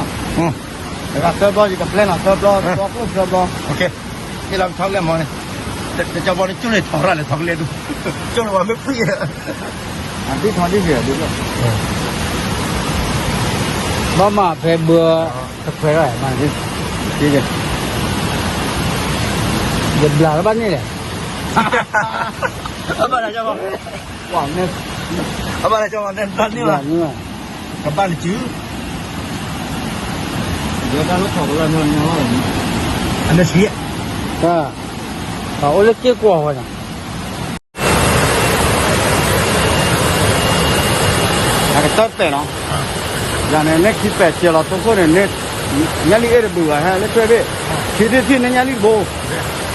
တဂၤသၢဘျီ ယကပျဲနီၤသၢဘျီ, သၢဘျီ, ဟ့ၣ်လီၤထီကလဲၣ်မၤန့ၣ်, တကၠီဘီန့ၣ် ကၠိန့ၣ်ထီရၣ်လဲၣ်ထီကလဲၣ်ဒုး, ကၠိန့ၣ်ဝဲမ့ၢ်ဖှံ, ဒ်ထီဒ်ဂ့ၤဒ်, ဘၣ်မၤဖဲဘၢ, တခွဲးဒၣ်, ယဘျးလၢဘၣ်န့ၣ်လဲၣ်, အဘၣ်ဒၣ်ကၠီဘီ, အဘၣ်ဒၣ်ကၠီဘီန့ၣ်, ဘၣ်န့ၣ်ဘၣ်, ကဘၣ်နစု, ယတၢ်လၢထီၣ်ကလၢန, အနစံး, တၢ်အိၣ်လၢက့ၢ်ကွီၢ်ဝဲန့ၣ် အကတၢၢ်ပဲာ်နီၤ, ယၤန့ၣ် န့ၢ်ခံပဲာ်စဲးလီၤ သိခိၣ်န့ၣ်, ညၣ်လံၢ်အ့ၣ်တဘုးဘၣ် ဟဲလၢထွဲဘ့ၣ်, ခံထံၣ်ထံၣ်န့ၢ်ညၣ်လံၢ်တဘိ,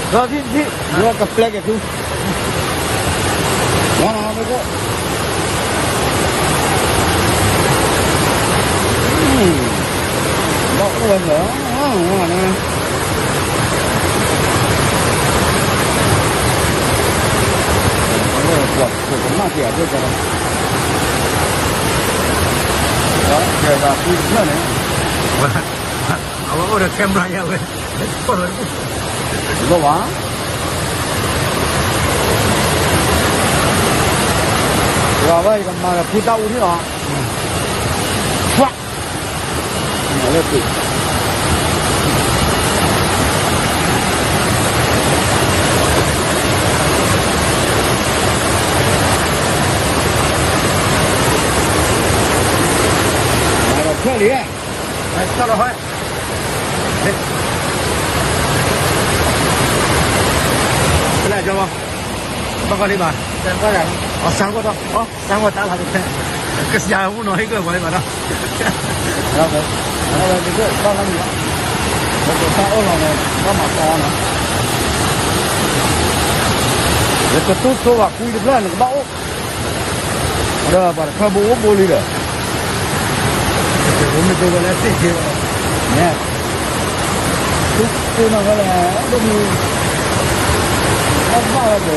သၢထံၣ်ထံၣ် ယကပျဲက့ၤသု, ဘၣ်အိၣ်ဝဲလၢ, န့ၣ်, ပှၤကမၣ်က့ၤအဒိၣ်ကဲလီၤ, ကဲဘၣ်ဖုတဖျၢၣ်န့ၣ်, အဝဲအိၣ်ဒီး camera ယၤဝဲ, လိၣ်ဘၣ်, ယၤဝဲယကမၤဒီးဖုတၢ်အူထံၣ်လီၤ, မၤဒီးဖျၢၣ်လံ, ဖျၢၣ်လီၤဟဲ, ဖဲလဲၣ်ကၠီဘီ, ဘၣ်ကီလံဘၣ်, အီစၢ်ကီၢ်ဒီး, အီစၢ်ကီၢ်တၢ်လၢကဖဲ, ကစၢ်မုၢ်နီၤဟ့ၣ်ကၢၢ်ပှၤလံဘၣ်ဒီး, ဘၣ်လီၤမုၢ်, ဘၣ်ကတၢၢ်အိၣ်လီၤန့ၣ် ဘၣ်မၤတီနီၤ, ယကတိၢ်ဆိဘၣ်ကွံတဖျၢၣ် နကဘၣ်အိၣ်, ဒီးပှၤတခါဘိအိၣ်ဘိလံဒီး, မ့ၢ်တဲဝဲလၢသ့ၣ်က့ၤ, နဲ, သူသူနီၢ်ဝဲလဲၣ်, ဒိၣ်မုၢ်, အဘၣ်ဝဲက့ၤ,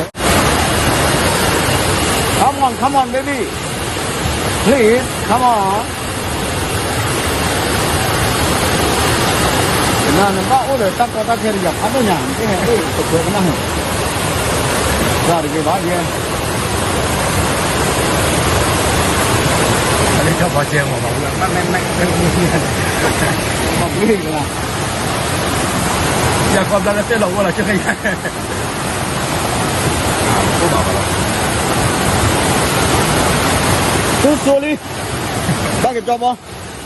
Come on, come on, baby, please, come on. နဘၣ်အိၣ်ဒီးတၢ်ကီတၢ်ခဲ တယၤဖးဒိၣ်ညါ နကဟဲအိၣ်တခွဲကနၣ်ဟဲ, ဘၣ်တဂ့ၤဘၣ်ယဲ, အလၢတၢ်ဘီကဲမးဘၣ်, ဘၣ်မ့ၢ်မ့ၢ်, ဘၣ်မ့ၢ်ကလါ, ယၤကီဘျါလၢသ့ၣ်လီၤအိၣ်လီၤ ကဲခဲယၤ, အိၣ်ဘၣ်ဘၣ်လီၤ, သူစိလံ, ဘၣ်က့ၤကၠီဘီ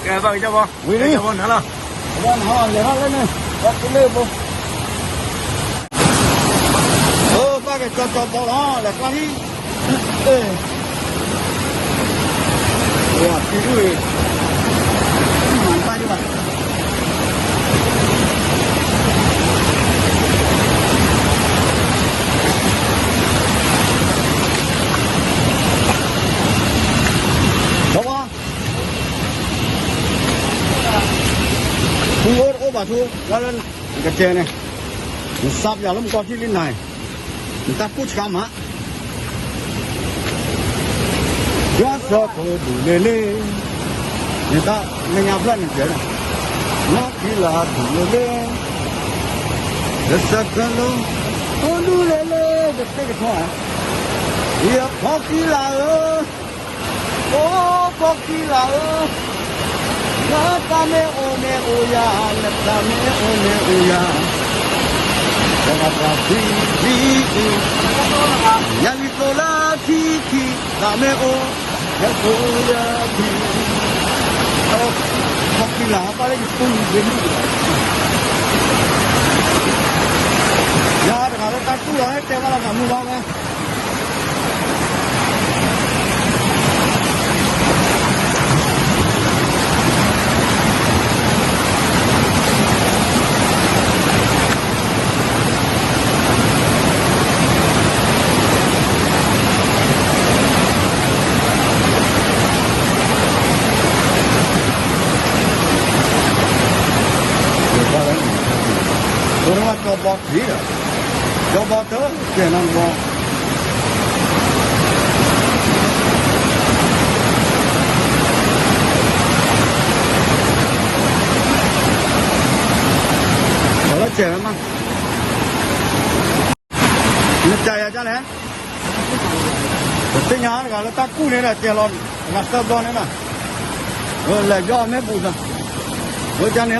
ကဲဘၣ်က့ၤကၠီဘီ, ဝံၤလံ, ကၠီဘီနၤလီၤ, ဘၣ်နၤလီၤ လဲၤထီၣ်လၢန့ၣ်, ဘၣ်က့ၤလၢဘိ, အဘၣ်က့ၤကၠီကၠီဘီလီၤ လဲၤကွၢ်ဟံၣ်, အဲ, ဝၤ ထံဒူၣ်အံၤ, မၤတဘၣ်ဒံးဘၣ် ဒီးဝါ, ထူအိၣ်တအိၣ်ဘၣ်ထူ, ဝဲလၢနကတဲန့ၣ်, နစးပယီၤလၢမူကီၢ်ထံလံနၤ, နတၢ်ကူၣ်ဆှါမး, ယွၤစၢၤခိၣ်ဒူၣ်လ့လ့, နတၢ်မဲာ်ညါဖျၢၣ်န့ၣ်တဲ, လီၢ်ခံလၢအဒူၣ်လ့လ့, လၢစၢၤကလိ, အိၣ်ဒူၣ်လ့လ့, တသ့ကထီၣ်, ယဖီခံလၢဧၢ အိၣ်ဖီခံလၢဧၢ, နသးမ့ၢ်အိၣ်န့ၣ်အိၣ်ယၤ, နသးမ့ၢ်အိၣ်န့ၣ်အိၣ်ယၤ, တဂၤတဂၤခံခံ, ယၤလံၤသိးလၢခံခံ, သးမ့ၢ်အိၣ်, ယၤသိးလၢခံ, ဖီခံလၢ ဘၣ်လၢယပူၤယပူၤ, ယၤတဂၤလၢတၢ်တူၢ်လီၤ ဟဲတဲဘၣ်လီၤ သးမုၢ်ဘၣ်ဝဲ ကၠီဘီထံဒီး, ကၠီဘီတၢ်ကဲနီတဘီ, ကၠီလၢကဲဝဲမး, နကဲယၤဒ်လဲၣ်, ပသ့ၣ်ညါတဂၤလၢတၢ်ကူၣ်န့ၣ်ဒီး ကဲလီၤ, တဂၤသၢဘျီန့ၣ်နီၤ, လဲၤယီၢ်မ့ၢ်ပူၤ, ဝဲကန့ၣ်လီၤ,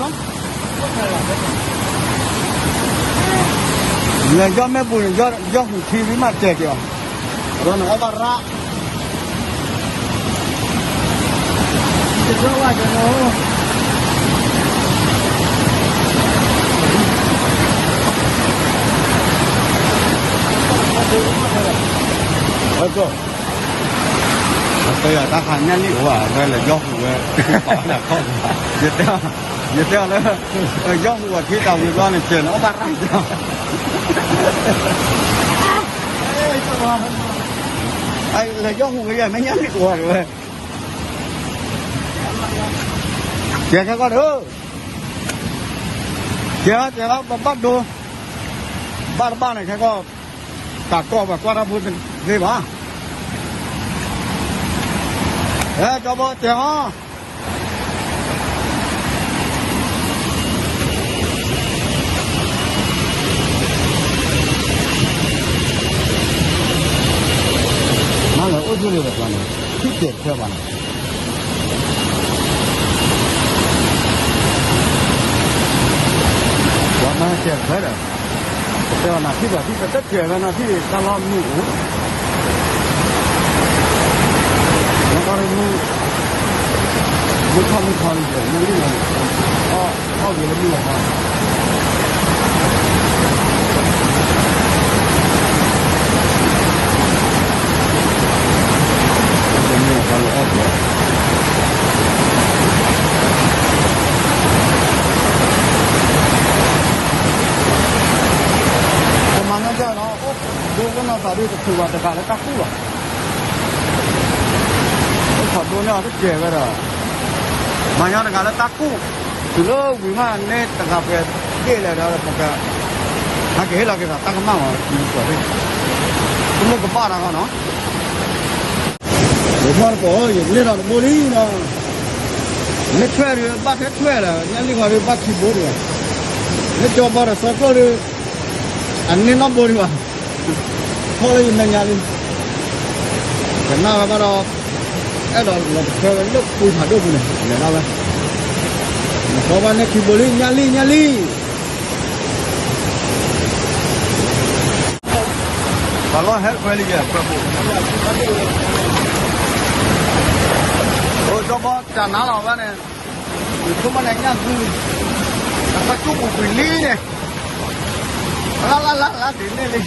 လဲၤယီၢ်မ့ၢ်ပူၤန့ၣ် ယီၢ်ဟူးထံဝံၤမးတဲက့ၤအီၤ, အဝဲန့ၣ်အီၣ်ဘၣ်ရၣ် အကၠိ, အတဲယၤတၢ်ခါညၣ်လံၣ်အိၣ်ဘၣ် ဝဲလဲၤယီၢ်ဟူးဝဲ, ယတဲ, ယတဲအီၤလၢ, ယီၢ်ဟူးအထံတၢ်ဝံၤဘျီန့ၣ် ကဲန့ၣ် အီၣ်ဘၣ်ရၣ်ကၠီ, လဲၤယီၢ်ဟူးဝဲယၤ မ့ၢ်ညၣ်လံၣ်အိၣ်ဘၣ်ဝဲ, ကဲခဲကီၢ်ဒီး ကဲလီၤ ကဲလီၤ ပဘၣ်ဒိ, ဘၣ်တဘၣ်န့ၣ် ခဲကီၢ်, တၢ်ကီၢ်ပှၤကွၢ်တၢ်ဖိတသ့ဘၣ်, ဟဲ ကၠီဘီတဲဟီ, မ့ၢ်လၢအိၣ်ဆူၣ်လံဒီးပှၤန့ၣ်, ထံၣ်တဲာ်ထွဲပှၤန့ၣ် ပှၤမၤတဲာ်ထွဲဒီး, ပတဲအီၤနၤထံၣ်ဘၣ်ထံၣ် ပတတဲာ်ဝဲနီၤထံၣ်တၢ်လီၢ်မုၢ်အိၣ်, နကီၢ်မုၢ်, မုၢ်ထီၣ်မုၢ်ထီလံဒီး မ့ၢ်လံနီၤ, အီၣ်ဂ့ၤလၢမုၢ်လီၤဖီ မ့ၢ်ပှၤလီၤအီၣ်ကီး, ပမၤညါကၢ်နီၤ, အိၣ်ဒိကနီၢ်သးဒ်တချုးဘၣ်တဂၤလၢတၢ်ကူၣ်ဘၣ်, အိၣ်ခိးဒိန့ၢ်အီၤတကဲၤဝဲဒီး, မၤညီတဂၤလၢတၢ်ကူၣ်, တုၤလၢဝံၤမးန့ၣ်တဂၤပှဲၤဒ့ၣ်လဲၣ်ဒီးပက ဟဲက့ၤဟ့ၣ်လီၤက့ၤသးတၢ်ကမၣ်ဝဲ, ကမိၣ်ကဘၣ်တၢ်ဃီနီၤ, ယထီၣ်တကိး ယကလ့ၣ်ထီၣ်တဘိလံနီၤ, မ့ၢ်ထွဲဒီးဘၣ်ထွဲထွဲလၢ ညၣ်လံၢ်ဃီဒီးဘၣ်ခံဘိဒံးဘၣ်, မ့ၢ်ကၠီဘီဒီးစီၤကျိၣ်ဒီး အန့ၢ်နီၢ်ဘိဒံးဘၣ်, ထီၣ်လၢယမဲာ်ညါလံ ကနၣ်ဝဲဘၣ်ဒီး အဲၣ်ဒိးလီၤတခွဲဝဲလၢပူၤဖးဒိၣ်ပူၤန့ၣ် လဲၤဒၣ်ဝဲ, နစီၤဘၣ်န့ၢ်ခံဘိလံ ညၣ်လံၢ် ညၣ်လံၢ်, ပှၤလီၢ်ဟဲတခွဲလံယဲ ခွဲဘိ, အိၣ်ကၠီဘီတၢ်နါလီၤဝဲန့ၣ်, ယဆိကမိၣ်န့ၣ်ညၣ်သု, အကွၢ်ကၠူၣ်ပူၤကွံာ်လံန့ၣ် လၢ်လၢ်လၢ်လၢ်ဒ်န့ၣ်လံ,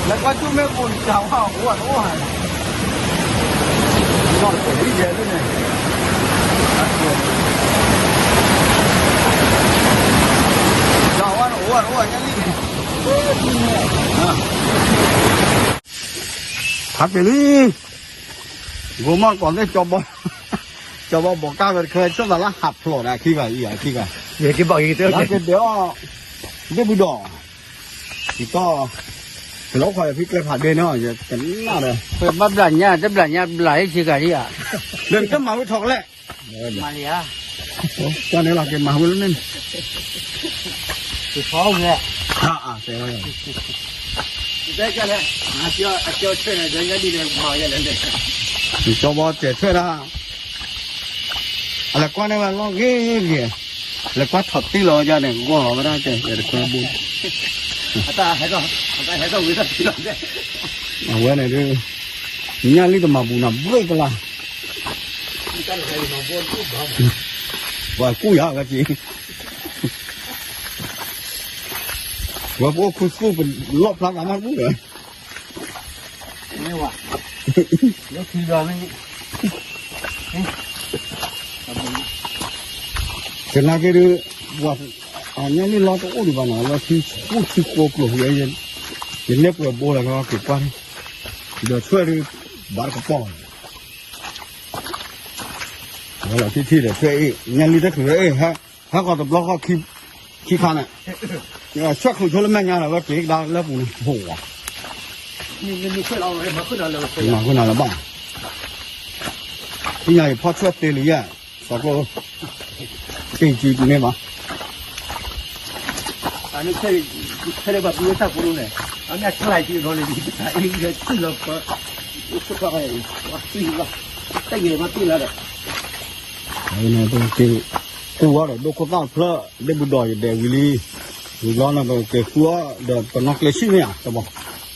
လဲၤကွၢ်ကၠူၣ်မ့ၢ်ပူၤန့ၣ် တၢ်ဝါအိၣ်ဝဲတအိၣ်ဧါ, နီၢ်တကိးလံယဲလံန့ၣ်, တၢ်ဝါန့ၣ်အိၣ်ဝဲတအိၣ်ဧါ ညၣ်လံၢ်, ဟးက့ၤလံ, ဂိၤမီၢ်တကိးသ့ၣ်ကၠီဘီ, ကၠီဘီဘီးကၢ်ဝဲတခွဲ ဆိၣ်သးလၢဟးဖျိးဒီးအခံဂၤအံၤအခံဂၤ, ယကဘၣ်ဂ့ၤကတၢၢ် လၢကဒဲးအီၤ, ဒ့ၣ်ဘုဒီး ယတီၢ်, တလီၤခီယဖံကျဲဖးဒ့န့ၣ် ယကနၣ်ဒီး, ဘၣ်ဘျးညါ တဘျးညါဘျးဟ့ၣ်ဆံဂၤဒံးဧါ, ဒီးနကမၤဝဲထီၣ်ကလဲၣ်, မၤလံဧါ, ကွၢ်န့ၣ်လီၤက့ၤမၤဝဲလၢန့ၣ်, ယဖီဝဲ, ကၠီဘီစဲးထွဲဒၣ် အလဲၤကွၢ်န့ၢ်ဝဲလီၤဂ့ၤဂ့ၤ, လဲၤကွၢ်ထီၣ်တံၢ်လီၤဝဲဒၣ်န့ၣ် ဂီၢ်လီၤဝဲဒၣ်တဲ ယတခွဲဘိ, အဝဲန့ၣ်ဒုး, ညၣ်လံၢ်တမၤပူၤနီၤ ဘှ့ၣ်ကလါ, ပှၤကူၣ်ယၤဝဲက့ၤ, ဝဲပအိၣ်ခူသူၣ်ပလီၣ်ဖျါသးမးတဘူၣ်ဒီး ကနာ်က့ဒုး, ပှၤ, အညၣ်လံၢ်လီၢ်တအိၣ်ဒံးဘၣ်နီၤ လီၢ်ထံဆူၣ်ထံကိးကျိၤ, ယနဲၣ်ပှဲၤဘိလီၤက့ၤကွၢ်, ဒီးထွဲဒုး, ဘၣ်တကပီၢ်, ဝဲလီၤထံထံဒီးထွဲအ့ၣ် ညၣ်လံၢ်တချုးအ့ၣ်, ဟဲဃီၤတဘျီဃီ, ခံခါန့ၣ်, ဆွဲၣ်ချုးဆိလၢမဲာ်ညါဒီးဝဲက့ၤကဒါလၢပူၤန့ၣ်, မၤဃုာ်နၤလၢၤဘၣ်, သ့ၣ်ညါယဖီၣ်ဆွဲၣ်သ့လံယဲ, စီၤကျိၣ်, က့ၤစုန့ၣ်ဘၣ် အန့ၣ်ခဲလၢာ်ဘၣ်ပဝဲတၢ်ဖိန့ၣ်, အန့ၣ်အချါအံၤဒီးန့ၣ် အံၤဒီးတုၢ်လီၤပှၤ, အိၣ်ဆိးပှၤ, တၢ်ယဲၢ်မးတ့ၢ်လၢဒီး, ပက့ၤ, ကူၣ်အီၤဒီးဒိခိၣ်သၣ်တဖျၢၣ် ဒ့ၣ်ဘူးဒီးယဒဲးဝံၤလံ, ဝံၤလီၤန့ၣ် ပက့ၤဃုအီၤဒီးပနီၣ်ကျဲဆံၣ်မ့ၢ်ဧါ, ပ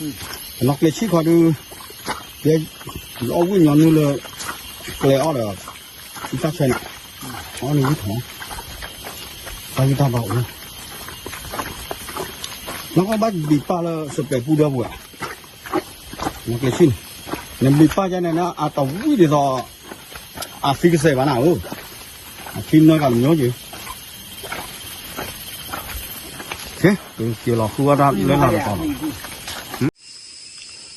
နီၣ်ကျဲဆံၣ်ခီဒုး, ယအီၣ်ဝံၣ်ညီနုၢ်လၢ, ကျဲအီၣ်ဒီး, ယတၢ်ဆဲန့ၣ်, အီၣ်န့ၣ်ဝံၣ်ထီၣ်, တၢ်ဂံၢ်တၢ်ဘါအိၣ်, နကဘၣ်ဘံၣ်ပၢ်လၢစပဲးပူဒီပူၤဧါ, နကျဲဆံၣ်န့ၣ်, နဘံၣ်ပၢ်ယါန့ၣ် အတဝံၣ်ဒ်သိး, အသံကစဲးဘၣ်နၤဧၢ, အထံနၢကၤတမျိုးက့ၤ, က့ၤလီၤဃုဝဲဒၣ်လၢလီၢ်တတီၤလီၤ,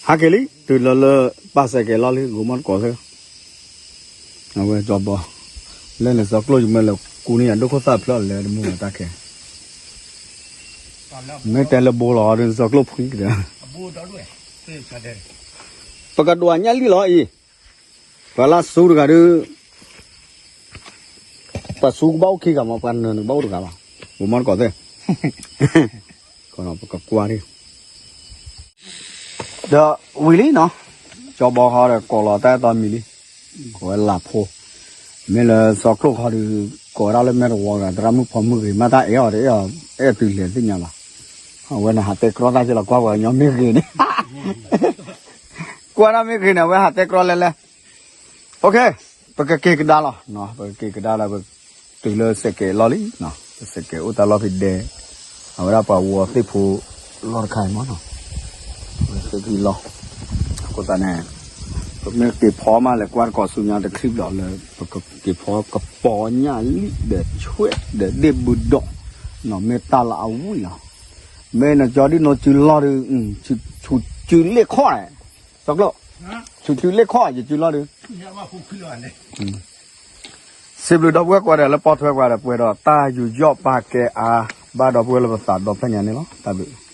ဟးက့ၤလံ တုၤလၢလၢ, ပာ်စဲးကဲၤလီၤလံ ဂိၤမီၣ်တကိးသ့ၣ်, အဝဲကၠီဘီ, လၢန့ၣ်စီၤကျိၣ်ယမ့ၢ်လဲၤကူန့ၢ်ယၤဒိခိၣ်သၣ်ဖျၢၣ်လဲၤတမုာ်ဘၣ်တၢ်ခဲ, မ့ၢ်တဲလၢဘိလီၤဒီးစီၤကျိၣ်ဖှံကဒီး, ပကဒွးညၣ်လံၢ်လီၤအံၤ, ပှၤလၢစူတဂၤဒီး, ပှၤစူကဘၣ်အိၣ်ခံဂၤမး ပှၤနၢၤန့ၣ်ကဘၣ်အိၣ်တဂၤဘၣ်, ဂိၤမီၣ်တကိးသ့ၣ်, ပကကွၢ်ဒၣ် ဒီးဝံၤလံနီၤ, ကၠီဘီဃီဒီးကိးလီၤတၢ်အဲၣ်တီမံၤလံ, ကိးဝဲလၢဖိ, မ့ၢ်လၢစီၤကျိၣ်ခီဒီး, ကိးဝဲဒၣ်လၢမဲာ်တဝီဂၤ သရၣ်မုၣ်ဖီမုၢ်ဂ့ၤ မ့ၢ်တၢ်အဲၣ်အီၤတအဲၣ်အီၤ, အဲၣ်တုၤလဲၤသ့ၣ်ညါဘၣ်, အဝဲန့ၣ်ဟးတဲကြီတၢ်က့လီၤ ကွၢ်ပှၤကညီမ့ၢ်ဂ့ၤန့ၣ် ကွၢ်တၢ်မ့ၢ်ဂ့ၤန့ၣ် အဝဲဟးတဲကြီလဲၤလဲၤ, ပကက့ၤကဒါလီၤ, ပကက့ၤကဒါလီၤ, ပတုၤလၢစဲးကဲးလီၤလံ, စဲးကဲးအိၣ်တၢ်လီၢ်ဖံးဒဲး, အဝဲဒၣ်ပှၤဝီသ့ၣ်ဖိ, လီၢ်တခါအံၤမးနီၤ, သ့ၣ်ဖံလီၢ်, အဃိသတးန့ၣ်, ပမ့ၢ်က့ၤဖီမးလဲၤကွၢ်တကိးဆူညါတချံဘျီလၢ ပကက့ၤဖီကပီၤညၣ်လံၢ်ဒီးဆွဲၣ်ဒီးဒ့ၣ်ဘုဒီး, မ့ၢ်တၢ်လၢအဝံၣ်လီၤ, မ့ၢ်နကၠီဒ်နီၢ်စုလီၢ်ဒီး, ဆူစုလ့ၣ်ခီၣ်, စီၤကျိၣ်, ဆူစုလ့ၣ်ခီၣ် ယစုလီၢ်ဒီး, စ စံးဘျုးဒီပုၢ်ဝဲၢ်ကိးဂၤဒဲးလၢပိာ်ထွဲပှၤဒီး ပှဲၤဒီးတၢ်ယူးယီၣ်ပာ်ကဲအါ ဘၣ်ဒီပုၢ်ဝဲၢ်လၢပသးဒီဖျၢၣ်ညါန့ၣ်လီၤ. တၢ်ဘျုး